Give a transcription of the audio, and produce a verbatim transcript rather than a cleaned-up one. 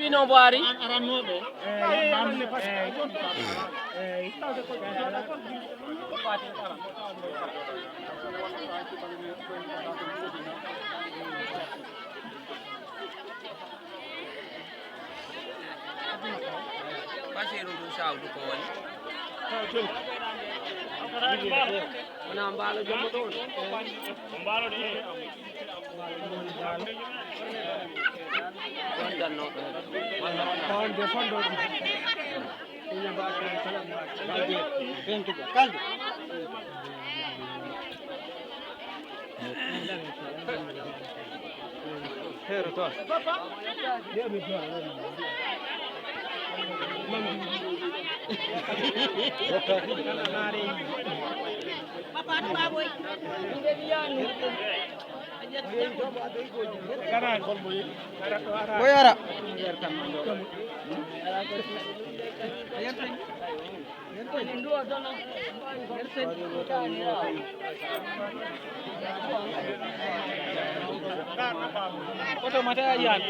No Buhari. Basiru ɗum sawdu ko woni. Wona mbaalo jombo ɗo woni. Mbaalo ɗo. Boy ara. Oto mata yan.